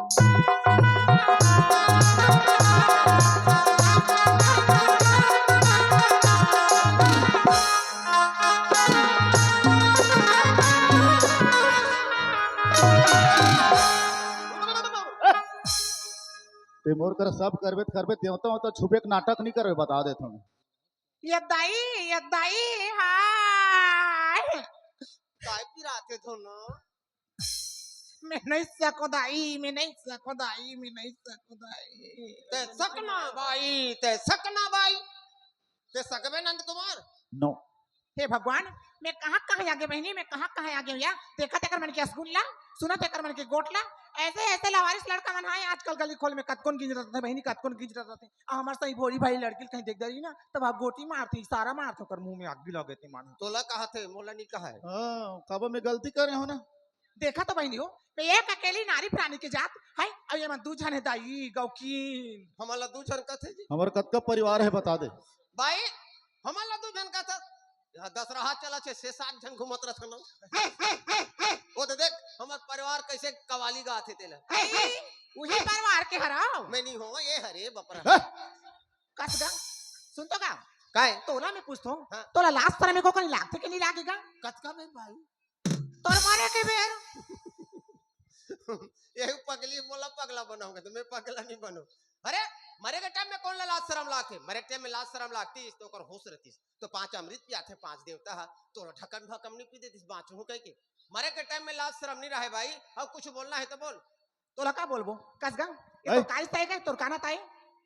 ते मोर कर सब करबे त करबे, देवता होता छुपे के नाटक नहीं करबे, बता देत हूँ। ये दाई, ये दाई, हाय। काय पिराथे दोनों? मैं नहीं सको दाई, मैं नहीं सको दाई, मैं नहीं सको दाई। ते सकना बाई, ते सकना बाई। ते सकबे नंद कुमार? No। हे भगवान, मैं कहाँ कहाँ आगे बहिनी, मैं कहाँ कहाँ आगे हूँ यार। देखा तेकर मन के असगुन ला, सुना तेकर मन के गोठ ला। ऐसे ऐसे लावारिस लड़का मन हाय आजकल गली खोल में कतकोन गिंज रहते बहिनी, कतकोन गिंज रहते। आ हमार सही भोरी भाई लड़की कहीं देख डरी ना, तब आप गोटी मारते, इशारा मारते, ओकर मुंह में आग लगे ते मानो। तोला कहा थे, मोला नहीं कहा है। हाँ, काबा में गलती करे हो ना। देखा तो बहिनी हो, मैं एक अकेली नारी प्राणी के जात है, अब ये मन दू झन है दाई, गौकीन। हमला दू झन कथे जी। हमर कतका परिवार है, बता दे। भाई, हमला दू झन कथे। यहाँ दस रहा चला छे, छे सात झन घूमत रहत हन। वो तो देख, हमर परिवार कैसे कवाली गात हे तेला। आई, उही परिवार के हराओ। मैं नहीं हो, ये हरे बपरा। हैं? कस गा, सुन तो गा। काय? तोला मैं पूछथों, हाँ। तोला लाज शरम एको कनी लागथे कि नहीं लागेगा? कतका बेर भाई? तोर मरे के बेर। यही पगली मोला पगला बनाऊंगा तो मैं पगला नहीं बनूं। अरे, मरे के टाइम में कौन ला लाज शरम लागथे? मरे के टाइम में लाज शरम लागतिस तो ओकर होश रहतिस, तो पांच अमृत पियाथे, पांच देवता हा, तोला ढकन भकम नहीं पी देतिस, बांचहूं कह के। मरे के टाइम में लाज शरम नहीं रहे भाई। अब कुछ बोलना है तो बोल। तोला का बोलबो? कस गा? ये ऐ? तो का रिश्ता है का? तोर काना ताई?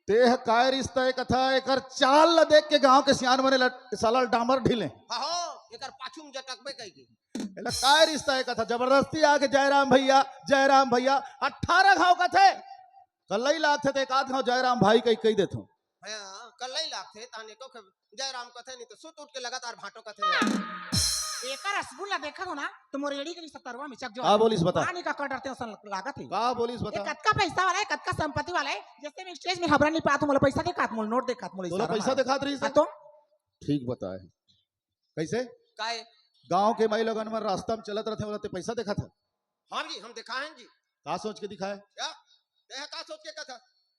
तेह काय रिश्ता है कथा? एकर चाल ल देख के गांव के सियान मने ल-, साला ल डामर ढीले। हाँ हो, एकर पाछू में जटकबे कही के। एला काय रिश्ता है कथा? जबरदस्ती आके जयराम भैया, जयराम भैया, अठारह घाव कथे। कल्लई लागथे त एक आध घाव जयराम भाई कही, कही देथों। हाँ, कल्लई लागथे, तहन एको खे-, जयराम कथे नहीं तो सुत उठ के लगातार भाटो कथे। एकर असगुन ला देखत हो ना, तो मोर एड़ी के सतरवा में चक जो का बोलिस बता? पानी का कट डरते असन लागत है। का बोलिस बता? ये कतका पैसा वाला है, कतका संपत्ति वाला है, जैसे मैं स्टेज में हबरा नहीं पात हूँ, मोला पैसा देखात, मोला नोट देखात, मोला तोला इशारा पैसा मार। देखात रही हाँ से? तो? ठीक बताए। कैसे? काय? गांव के माई लोगन मन रास्ता में चलत रहथे, ओला ते पैसा देखात है? हाँ जी, हम देखाए हैं जी। का सोच के दिखाए? क्या? तेह का सोच के कथा?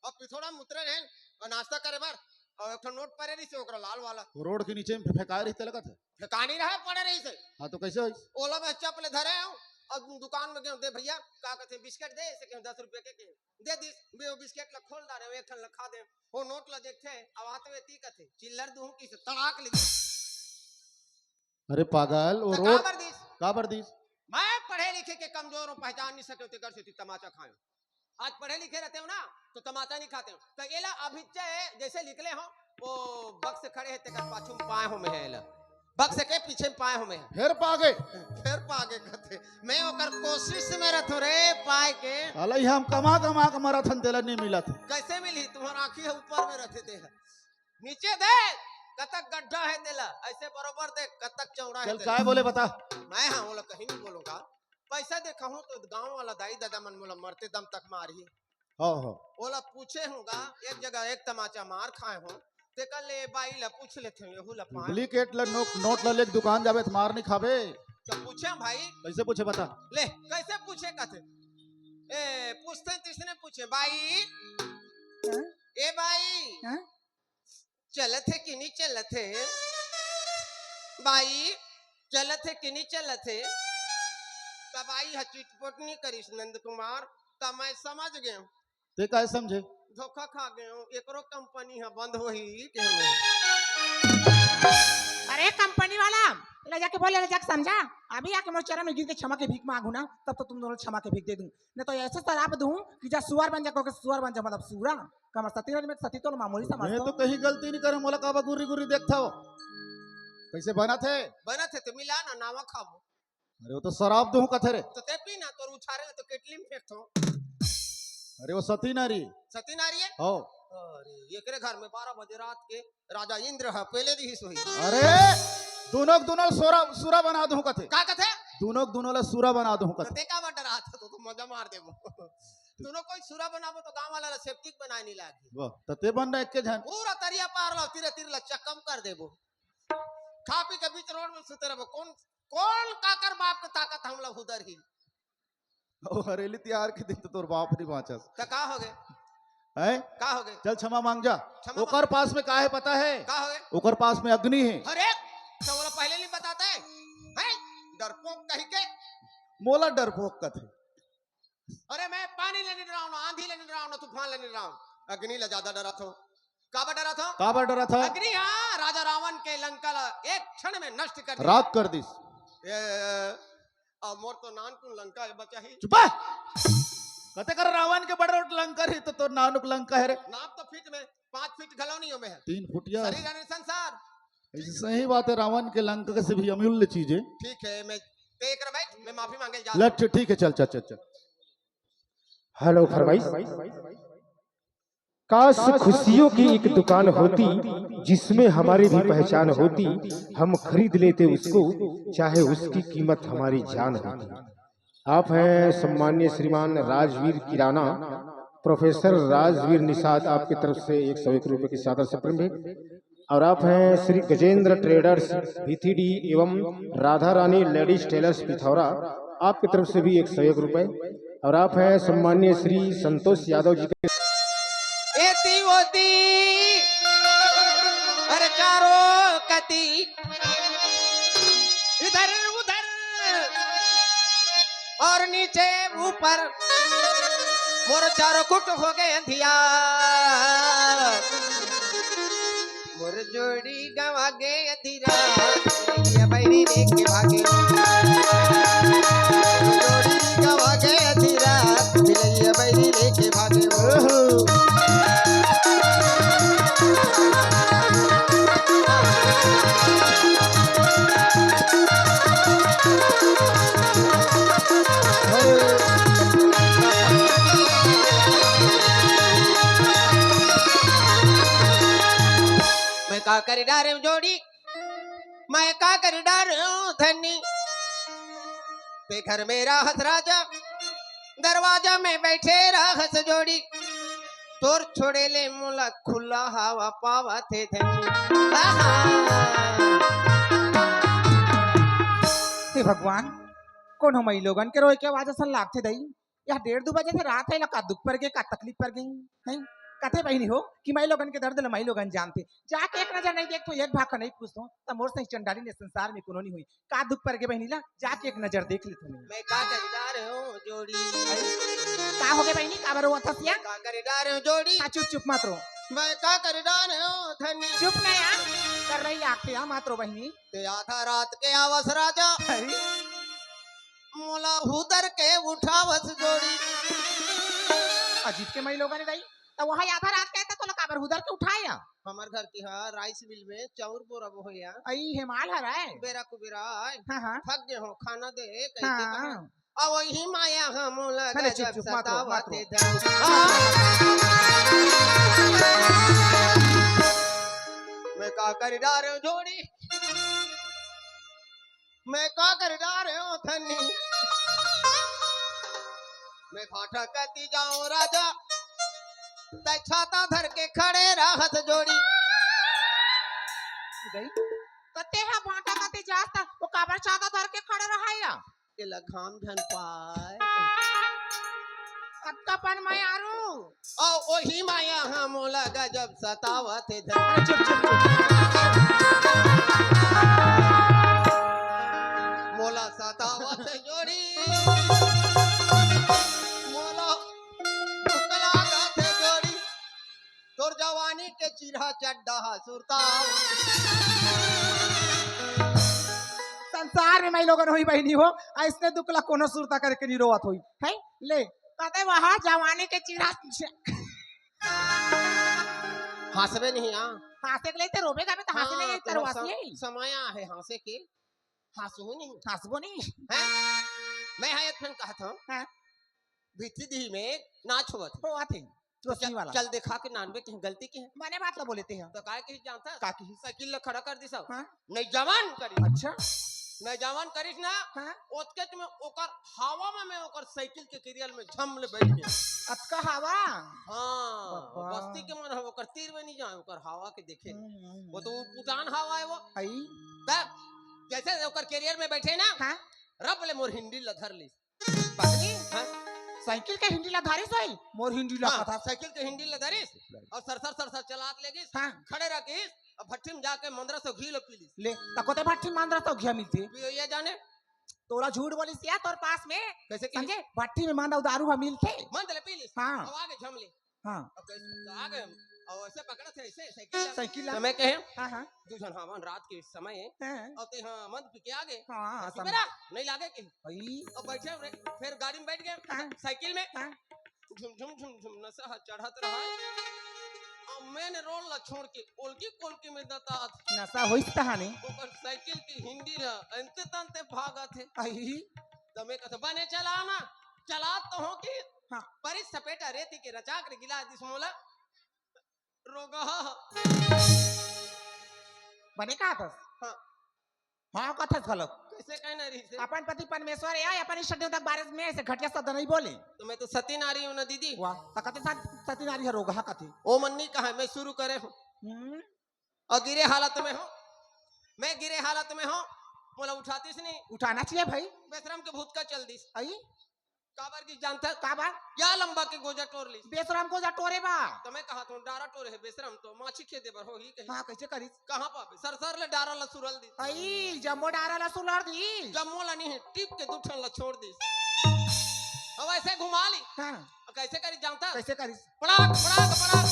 अब पिथोड़ा में उतरे रहे और नाश्ता करे बर, और एक ठो नोट पड़े रही से ओकरा लाल वाला। वो रोड के नीचे में फेंकाए रही ते लगत है? फेंकानी रहे, पड़े रही से। हाँ, तो कैसे होइस? ओला मैं चप ले धरे हूँ और दुकान में गए, "दे भैया, का कहते हैं, बिस्किट दे," ऐसे कहे, "दस रुपये के, के।" दे दिस, बे वो बिस्किट ला खोल डारे, एक ठन ला खा दे। वो नोट ला देखथे, अब आते हुए ती कथे, "चिल्लर दूँ कि से तड़ाक ले।" अरे पागल, वो तो रोड काबर दिस? काबर दिस? मैं पढ़े लिखे के कमजोर हूँ, पहचान नहीं सके, तेकर से ती तमाचा खाए। आज पढ़े लिखे रहते हो ना, तो तमाचा नहीं खाते हो। तो एला अभी चे-, जैसे निकले हो, वो बक्स खड़े है, तेकर पाछू में पाए हो में है एला। बक्स के पीछे में पाए हो में है। फिर पागे। फिर पागे कहते। मैं ओकर कोशिश में रहत हूँ रे, पाए के। अले हम कमा कमा के मरत हन, तेला नहीं मिलत। कैसे मिली? तुम्हारा आँखी है ऊपर में रहते थे। नीचे दे, कतक गड्ढा है तेला, ऐसे बरोबर दे, कतक चौड़ा है चल, तेला। काय बोले बता। मैं हाँ, बोला कहीं नहीं बोलूंगा। पैसा देखा हूँ तो गांव वाला दाई दादा मन मोला मरते दम तक मारही। हाँ, हाँ। ओला पूछे हूँगा, एक जगह एक तमाचा मार खाए हूँ, तेकर ले बाई ला पूछ लेते हूँ, यहू ला पाए। डुप्लीकेट ला नोट, नोट ला लेके दुकान जाबे त मार नहीं खाबे। तो पूछे भाई। कैसे पूछे बता? ले, कैसे पूछे कहते? ए, पूछते तिसने पूछे, "बाई, हाँ? ए बाई, हाँ? चलत हे कि नहीं चलत हे? बाई, चलत हे कि नहीं चलत हे?" तब बाई ह चिटपट नहीं करिस नंद कुमार, तब मैं समझ गयो। ते काय समझे? धोखा खा गयो, एकरो कंपनी ह बंद होही के हमें। अरे कंपनी वाला, ले जाके बोले, ले जाके समझा। अभी आके मोर चरण में गिर के क्षमा के भीख मांगू ना, तब तो तुम दोनों क्षमा के भीख दे दूं। नहीं तो ऐसे शराप दूं कि जा सुअर बन जा, कहो कि सुअर बन जा, मतलब सूरा। कमर सती नरी में सती तो मामूली समझ मैं तो। तो कहीं गलती नहीं करे, मोला काबर गुर्री गुर्री देखथव? कैसे बनत हे? बनत हे तो मिला ना, नावा खाबो। अरे वो तो शराब दूं कथे रे। तो ते पी ना, तोर उछारे ले तो केटली में फेंकथो। अरे वो सती नारी। सती नारी है? हो। अरे एकरे घर में बारह बजे रात के राजा इंद्र ह पहले दिहिस होही। अरे, दुनों के दुनों ल सोरा, सुरा बना दूं कथे। का कथे? दुनों के दुनों ल सुरा बना दूं कथे। ते काबर डरात हो, तो, तो मजा मार देबो। दुनों कोई सुरा बनाबो तो गांव वाला ला सेप्टिक बनाए नहीं लागी। वाह, त ते बन ना एक के झन। पूरा तरिया पार ला, तीरे तीर ला चकम कर देबो। खा पी के बीच रोड में सुते रहबो। कौन, कौन काकर बाप के ताकत हमला हुदर ही? अउ हरेली तिहार के दिन तो तोर बाप नहीं बाँचस। त का हो गए? हैं? का हो गए? चल क्षमा मांग जा। क्षमा ओकर मांग। पास में का है पता है? का हो गए? ओकर पास में अग्नि है। अरे, तो बोला पहले नहीं बताते हैं? हैं? डरपोक कही के। मोला डरपोक कथे। अरे मैं पानी ले नहीं डराऊं ना, आंधी ले नहीं डराऊं ना, तूफान ले नहीं डराऊं। अग्नि ले ज्यादा डरा थो। काबर डरा थो? काबर डरा थो? अग्नि, हाँ, राजा रावण के लंका ला एक क्षण में नष्ट कर दिया। राख कर दिस। ए, अब मोर तो नानकुन लंका है बचा ही। चुप! कते कर रावण के बड़ रोट लंका है तो तोर नानुक लंका है रे। नाप तो फीट में, पाँच फीट घलो नहीं हो में है। तीन फुटिया। शरीर अनिल संसार। ऐसे सही बात है, रावण के लंका से भी अमूल्य चीज है। ठीक है, मैं ते एक बैठ, मैं माफी मांगे जा। लट, ठीक है, चल, चल, चल, चल। हेलो फरमाइश। काश खुशियों की एक दुकान होती जिसमें हमारी भी पहचान होती, हम खरीद लेते उसको, चाहे उसकी कीमत हमारी जान होती। आप हैं सम्माननीय श्रीमान राजवीर किराना, प्रोफेसर राजवीर निषाद, आपकी तरफ से एक सौ एक रुपये की सादर से प्रेम भेंट। और आप हैं श्री गजेंद्र ट्रेडर्स भीथीडी एवं राधा रानी लेडीज टेलर्स पिथौरा, आपकी तरफ से भी एक सौ एक रुपए। और आप हैं सम्माननीय श्री संतोष यादव जी के। एती ओती, अरे चारों शक्ति, इधर उधर और नीचे ऊपर, मोर चारों कुट हो गए अंधियार। मोर जोड़ी गवा गए अधीरा, ये बैरी लेके भागे। मोर जोड़ी गवा गए अधीरा, बिलैया बैरी लेके भागे। ओहो। मैं का कर डारे हूँ जोड़ी, मैं का कर डारे हूँ धनी। ते घर में रहस राजा, दरवाजा में बैठे रहस जोड़ी। तोर छोड़े ले मोला खुला हवा पावत हे धनी। आहा। हे भगवान, कोनो मई लोगन के रोए के आवाज असन लागथे दई। या डेढ़ दू बजे से रात हे, ला का दुख पर गे, का तकलीफ पर गे, नहीं? कथे बहिनी हो कि मई लोगन के दर्द ल मई लोगन जानथे। जाके एक नजर नहीं देखथो, एक भाखा नहीं पूछथो, त मोर सही चंडाली ने संसार में कोनो नहीं होई। का दुख पर गे बहिनी ला, जाके एक नजर देख लेथो मैं। मैं का कर डारे हूँ जोड़ी। का हो गे बहिनी, काबर रोवत हस या? का कर डारे हूँ जोड़ी। हाँ, चुप, चुप मत रो। मैं का कर डारे हूँ धनी। चुप ना या, कर रही लागथे या, मत रो बहिनी। ते आधा रात के आवस राजा। अरे। मोला हुदर के उठावस जोड़ी। अजीब के मई लोगन हे दई, त वहाँ आधा रात के त तोला काबर हुदर के उठाय या? हमर घर के हा राइस मिल में चाउर बोरा बोहया। अई हे माल हरय। बेरा कुबेरा आय। हाँ, हाँ। थक गे हो, खाना दे, कहिके हाँ। कहा। अब वही माया हा मोला अरे चुप, गजब चुप, मत रो, मत सतावत रो। हे धन। हाँ। मैं का कर डारे हूँ जोड़ी। मैं का कर डारे हूँ धनी। मैं भाटा कती जाऊं राजा, तै छाता धर के खड़े रहत जोड़ी। गई? त तेहा भाटा कती जास त वो काबर छाता धर के खड़े रहय या? एला घाम झन पाय। अतका पन मयारू। अउ ओही माया हा मोला गजब सतावत हे धन। अरे चुप, चुप, चुप। मोला सतावत हे जोड़ी। मोला दुख लागत हे जोड़ी। तोर जवानी के चिरहा चड्डा हा सुरता। संसार में मई लोगन होई बहिनी हो, अइसने दुख ला कोनो सुरता करके नहीं रोवत होई। है? ले, कते वहाँ जवानी के चिरहा। हंसबे नहीं, हाँ। हंसे के ले ते रोबे गाबे त हंसे हाँ, नहीं तो तरवासी सम-, है। समय आहे हंसे के। हंसबो नहीं। हंसबो नहीं। हैं? मैं हा एक ठन कहत हूँ। हाँ। भीतरी दिही में नाच होवत हे। होवत हे। तो चोसनी चल, वाला। चल देखा के नानबे के गलती के हे। बने बात ला बोले ते हा। तो काय किहिस जानथस? का किहिस? साइकिल ला खड़ा कर दिस। हाँ। नहीं जवान करिस। अच्छा। नहीं जवान करिस ना। हाँ। ओतकेच में ओकर हवा में मैं ओकर साइकिल के किरियल में झम ले बैठ गे। अतका हवा? हाँ। बाबा। बस्ती के मन ह ओकर तीर में नहीं जाए, ओकर हवा के देखे। हम्म, हम्म, वो तो हम्म। वो पुजान हवा है वो। आई। तब जैसे ओकर कैरियर में बैठे ना, हाँ। रब ले मोर हिंडी ला धर लिस। पत्नी? हाँ? साइकिल के हिंडी ला धारिस होई, मोर हिंडी ला हाँ, कथा। साइकिल के हिंडी ला धारिस अउ सरसर सरसर चलात ले गिस, हाँ। खड़े रह गिस, अउ भट्ठी में जाके मंदरा सौ घी ला पी लिस। ले, तको ते भट्ठी में मंदरा सौ घी मिलथे? पियो ये जाने। तोला झूठ बोलिस या तोर पास में? कैसे की? समझे? भट्ठी में मंदा दारू हा मिलथे। मंद ले पी लिस। हाँ। अउ आगे झम ले। हाँ। अब कैसे? तो आ गए हम। और ऐसे पकड़ा थे, ऐसे, साइकिल ला। साइकिल ला। तो मैं कहे, हाँ, हाँ। दू झन हावन रात के समय है। हाँ। और ते हाँ, मद पी के आ गए। हाँ, हाँ, ऐसी समझ। मेरा नहीं लागे कि। भाई। अब बैठे रहे, फिर गाड़ी में बैठ गए, हाँ। साइकिल में। हाँ। झुम, झुम, झुम, झुम, नशा हा चढ़त रहा। अब मेन रोड ला छोड़ के, कोलकी, कोलकी में दतात। नशा होइस तहाने। ओकर साइकिल की हिंडी रहा, अंते तंते भागत है। आई। तो मैं कहता, बने चला ना, चला तो हो कि हाँ। परिस सपेटा रेती के रचाक रे गिला दिस मोला। रोगहा। बने कहा थस? हाँ। हाँ, कथस घलो। कैसे कहना रही से? अपन पति परमेश्वर हे, अपन इष्ट देवता के बारे में ऐसे घटिया शब्द नहीं बोले। तो मैं तो सती नारी हूँ ना दीदी। वाह, त कथे सत-, सती नारी हे रोगहा कथे। ओ मन नहीं कहा, मैं शुरू करे हूँ। हम्म। और गिरे हालत में हो, मैं गिरे हालत में हो, मोला उठातीस नहीं। उठाना चाहिए भाई। बेशरम के भूत का चल दिस। आई? काबर गिस जानथस? काबर? या लंबा के गोजा टोर लिस। बेसरम गोजा टोरे बा। त मैं कहत हूँ, डारा टोरे हे बेसरम, तो माछी खेदे बर होही कहीं। हाँ, कइसे करिस? कहाँ पाबे? सरसर ले डारा ला सुरल दिस। अई, जम्मो डारा ला सुलर दिस। जम्मो ला नहीं, टिप के दू ठन ला छोड़ दिस। अब ऐसे घुमा ली। हाँ। अब कइसे करिस जानथस? कइसे करिस? पड़ाक, पड़ाक, पड़ाक।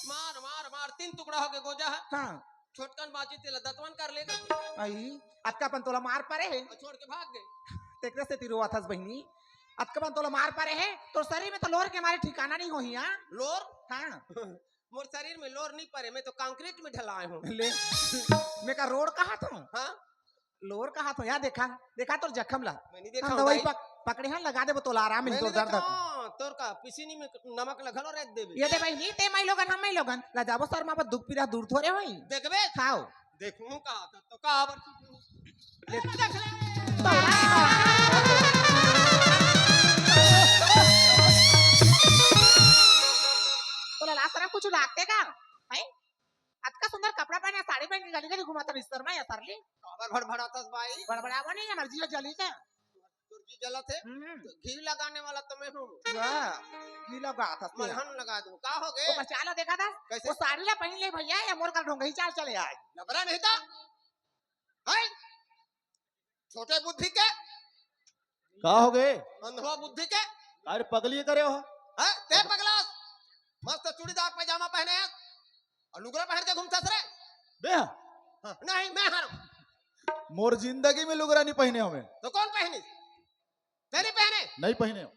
मार, मार, मार, तीन टुकड़ा होगे गोजा ह। हाँ। छोटकन बाँचिस तेला दतवन कर ले। अई, अतका पन तोला मार परे हे। अउ छोड़ के भाग गे। तेकरे सेती रोवत हस बहिनी। अतका पन तोला मार परे हे। तोर शरीर में तो लोर के मारे ठिकाना नहीं होही, हाँ? लोर? हाँ। मोर शरीर में लोर नहीं परे, मैं तो कंक्रीट में ढलाए हूँ। ले, मैं का रोड कहत हूँ? हाँ? लोर कहत हूँ, या देखा, देखा तोर जखम ला। मैं नहीं देखा हम हूँ दवाई भाई। पक-, पकड़े हन, लगा देबो तोला आराम मिलही, मैं तोर नहीं दर्द देखा हर। हूँ, तोर का पिसिनी में नमक ला घलो रख देबे। ये दे बहिनी, ते माई लोगन, हम माई लोगन, ला जाबो शर्मा पर दुख पीरा दूर थोरे होई। देखबे? खाओ। देखूं का, तो, तो का आबर ले। देख ले। तोला लाज शरम कुछ लागथे का? हैं? अतका सुंदर कपड़ा पहने, साड़ी पहन के गली गली घुमात हस, शर्मा या सरली? काबर भड़भड़ाथस बाई? भड़भड़ावा नहीं, हमर जिया जली का? तोर जी जलत हे? हम्म। तो घी लगाने वाला तो मैं हूँ। वाह, घी लगाथस ते। मलहम लगा दूँ। का होगे? ओकर चाल ला देखा था? कइसे? वो साड़ी ला पहन ले भैया, या मोर कर ढोंगही चाल चले आज। लबरा नहीं था? हैं? छोटे बुद्धि के? का होगे? अंधवा बुद्धि के? अरे पगली करे हो? हैं? ते पगला? मस्त चूड़ीदार पैजामा पहने हे अउ लुगरा पहन के घूमथस रे? बे? हाँ, नहीं, मैं हरंव। मोर जिंदगी में लुगरा नहीं पहने हमें। तो कौन पहनी? ते नहीं पहने? नहीं पहने हो।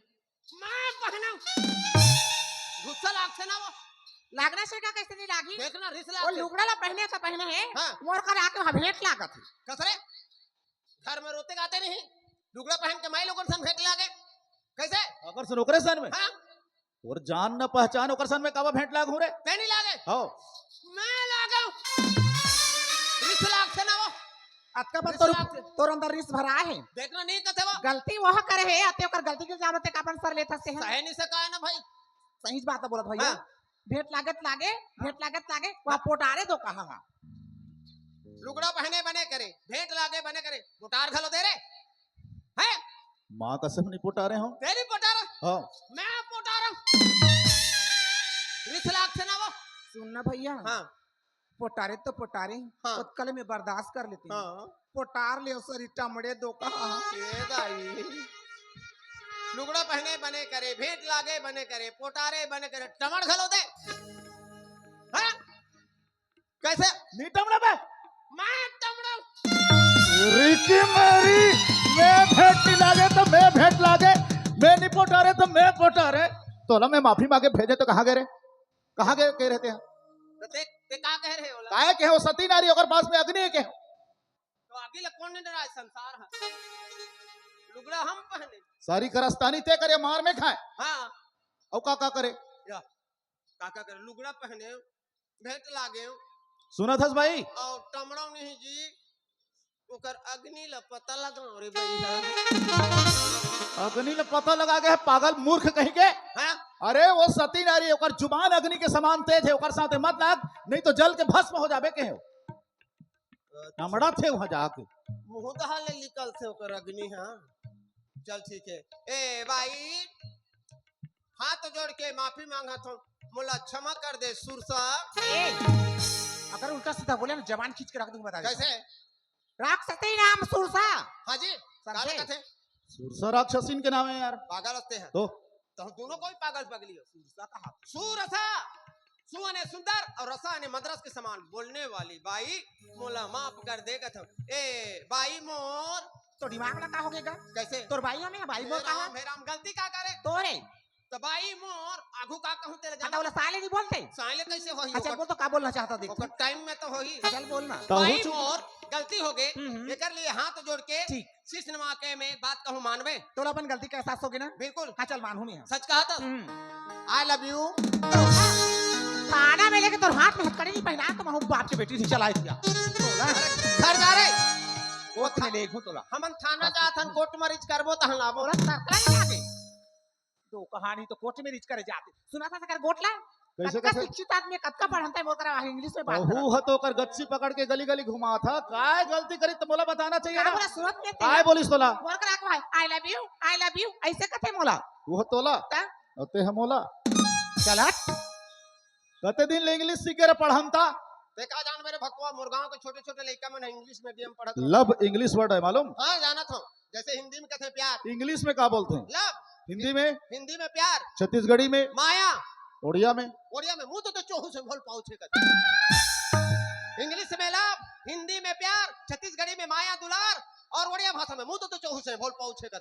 मैं पहनंव। गुस्सा लागथे ना वो। लागना से का, कइसे नहीं लागी? देखना, रिस वो लागथे। लुगरा ला पहने तो पहने हे, हाँ। मोर कर आके वहाँ भेंट लागत हे। कस रे? घर में रोते गाते नहीं, लुगरा पहन के माई लोगन सन भेंट लागे। कइसे? अगर सुन ओकरे सन में। हाँ। तोर जान न पहचान ओकर सन में काबर भेंट लाग हूँ रे? ते नहीं लागे? हो। मैं लागंव। रिस लागथे ना वो। अतका बा रिस तोर, लागथे। तोर अंदर रिस भरा हे। देखना नहीं कथे वो। गलती वह करे हे, अते ओकर गलती के इल्जाम ते काबर सर लेथस ते हे। सहे नहीं सकाय ना भाई। सही बात बोलत भैया। हाँ। भेंट लागत लागे, भेंट लागत लागे, वहाँ पोटारे दो कहा हा। लुगड़ा पहने बने करे, भेंट लागे बने करे, पोटार घलो दे रे। हैं? माँ कसम नहीं पोटारे हो। तेरी पोटार? हाँ। मैं पोटार हूँ। रिस लागथे ना वो। सुन ना भैया। हाँ। पोटारे तो पोटारे, हाँ। ओतका ले मैं बर्दाश्त कर लेथंव। हाँ। पोटार ले सरी टमड़े दो कहा। ए दाई। लुगड़ा पहने बने करे, भेंट लागे बने करे, पोटारे बने करे, टमड़ घलो दे। हाँ? कइसे? नहीं टमड़ा बे? मैं टमड़ा। रिकी मेरी, मैं भेंट नहीं लागे तो मैं भेंट लागे, मैं नहीं पोटारे तो मैं पोटारे। तोला मैं माफी मांगे भेजे तो कहाँ गे रे? कहाँ गे, कहे रहे ते? तो ते, ते का कहे रहे ओला? काहे कहे हो सती नारी, ओकर पास में अग्नि है कहे हो? तो आगी ला कौन नहीं डराए संसार है? लुगड़ा हम पहने। सारी करस्तानी ते करे, मार मैं खाए। हाँ। अउ का का करे? या, का का करे? लुगड़ा पहने, भेंट लागे। सुनत हस भाई? अउ टमड़ा नहीं जी, ओकर अग्नि ला पता लगाओ रे भैया। अग्नि ला पता लगा के है पागल मूर्ख कहीं के। हाँ? अरे वो सती नारी, ओकर जुबान अग्नि के समान तेज है, ओकर साथे मत लाग, नहीं तो जल के भस्म हो जाबे कहे हो। अच्छा। टमड़ा थे वहाँ जाके। मुंह दहा ले निकल थे ओकर अग्नि, हाँ। चल ठीक है। ए भाई, हाथ जोड़ के माफी मांगत हूँ, मोला क्षमा कर दे सुरसा। ए, अगर उल्टा सीधा बोले ना, जबान खींच के रख दूंगा, बता देता हूँ। कैसे? राक्षसी नाम सुरसा। हाँ जी, संजय। काला कथे। सुरसा राक्षसीन के नाम है यार। पागल हस्ते हैं। तो? तो हम दोनों को ही पागल पगली हो। सुरसा कहा? सुरसा। सु अने सुंदर और रसा अने मदरस के समान बोलने वाली बाई, मोला माफ कर दे कथम। ए, बाई मोर। तो दिमाग ला का हो गएगा? कैसे? तोर बाई हो में, बाई मोर हे कहा? राम, हे राम, गलती का करे? तोरे। तो बाई मोर, आगू का कहूँ तेरे हटा, जाना? ओला साले नहीं बोलते। साले कैसे होही? अच्छा, ओकर बोल तो का बोलना चाहता देख। ओकर टाइम में तो होही। चल बोलना। तो बाई हो चुप। मोर, गलती हो गए। हम्म, हम्म। एकर लिए हाथ जोड़ के ठीक। शीश नवा के मैं बात कहूँ मानवे। तोला अपन गलती का एहसास होगे ना? बिल्कुल। हाँ, चल मानहूँ मैं। सच कहा था? हम्म। I love you। थाना में लेके तोर हाथ में हथकड़ी नहीं पहना तो महू बाप के बेटी से चलाई दिया। तोला घर जा रे। कोर्ट में ले घू तोला। हमन थाना जात हन, कोर्ट में रिच करबो तहन लाबो। तोला सरकार नहीं आते। तो कहानी तो कोर्ट में रिच करे जाते। सुना था सकर गोटला? कइसे कतका कथे? शिक्षित आदमी, कतका पढ़ंता हे, मोर करा इंग्लिश में बात करत हे। ह तो ओकर गच्ची पकड़ के गली गली घुमात हे। काय गलती करिस त मोला बताना चाहिए ना। बोला सूरत में? काय बोलिस तोला? मोर करा कहे, "I love you, I love you," अइसे कथे मोला। वो तोला? त? अउ ते ह मोला? चलत। कते दिन ले इंग्लिश सीखे रहे पढ़ंता? ते का जान मेरे भकुआ, मोर गांव के छोटे छोटे लइका मन इंग्लिश मीडियम पढ़त रहे। लव इंग्लिश वर्ड हे मालूम? हाँ, जानत हंव। जइसे हिंदी में कथे प्यार। इंग्लिश में का बोलथे? लव। हिंदी में? हिंदी में प्यार। छत्तीसगढ़ी में? माया। ओड़िया में? ओड़िया में मुंह तो, तो चोहू से बोल पाउछे कथे। इंग्लिश में लव, हिंदी में प्यार, छत्तीसगढ़ी में माया दुलार अउ ओड़िया भाषा में मुंह तो, तो चोहू से बोल पाउछे कथे।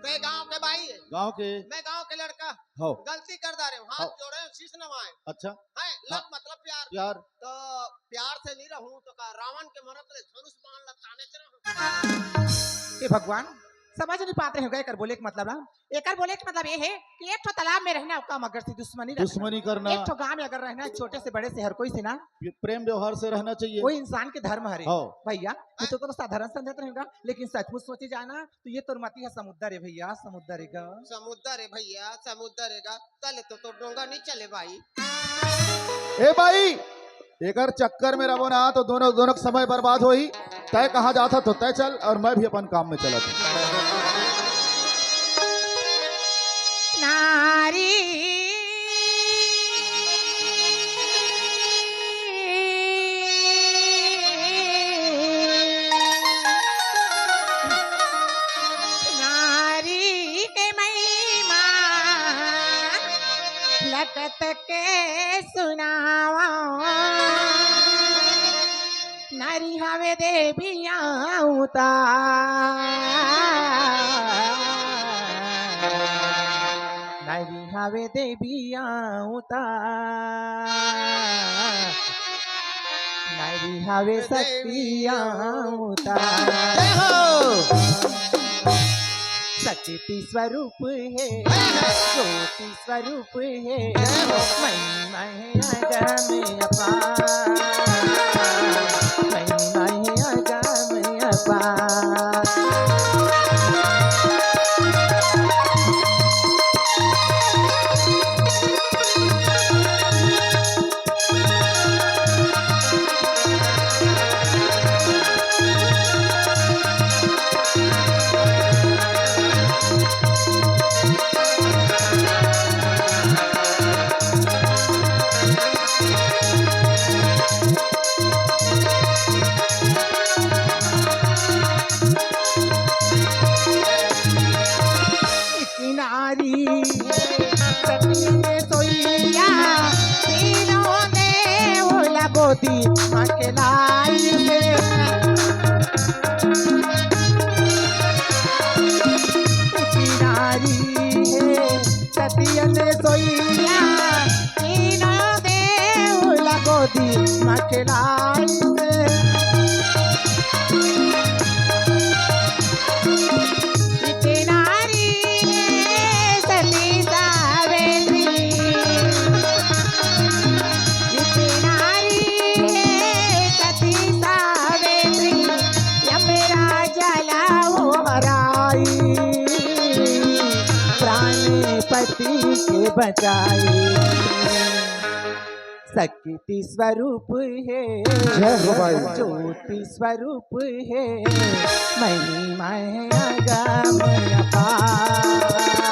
ते गांव के बाई। गांव के? मैं गांव के लड़का। हव। गलती कर डारे हंव, हाथ हव। जोड़े हंव, शीश नवाए। अच्छा। हैं, लव हाँ। मतलब प्यार। प्यार। त प्यार से नइ रहूं त का रावण के मरत ले धनुष बाण ल तानेच रहूं। हे भगवान, समझ नइ पात रहेंव, एकर बोले के मतलब ना, एकर बोले के मतलब ये हे कि एक ठो तालाब में रहना ओका मगर से दुश्मनी रखना। दुश्मनी करना। एक ठो गांव में अगर रहना हे, छोटे से बड़े से हर कोई से ना प्रेम व्यवहार से रहना चाहिए। वो इंसान के धर्म हरे। हाँ। भइया, मैं तो तोला साधारण समझत रहेंव, लेकिन सचमुच सोचे जाए ना, त ये तोर मति ह समुद्दर हे भइया, समुद्दर हे गा। समुद्दर हे भइया, समुद्दर हे गा। तले तो, तो डोंगा नइ चले बाई। ए बाई, एकर चक्कर में रबो ना त दोनों, दोनों के समय बर्बाद होही। तैं कहाँ जात हस त तैं चल अउ मैं भी अपन काम में चलत हंव। नारी नारी के महिमा ल कतके सुनावंव। नारी हवे देवी अवतार। नारी हवे देवी अवतार। नारी हवे शक्ति अवतार। जय हो। शक्ति स्वरूप हे, ज्योति स्वरूप हे, जय हो। महिमा हे अगम अपार, महिमा हे अगम अपार। नारी हे सती में सोइया, तीनों देव ला गोदी मा के लाई हे। नारी हे सती में सोइया, तीनों देव ला गोदी मा के लाई हे। इतनी नारी हे सती सावित्री। इतनी नारी हे सती सावित्री। यमराज ला वो हराई, प्राण पति के बचाई। शक्ति स्वरूप हे, जय हो भाई। ज्योति स्वरूप हे, महिमा हे अगम अपार।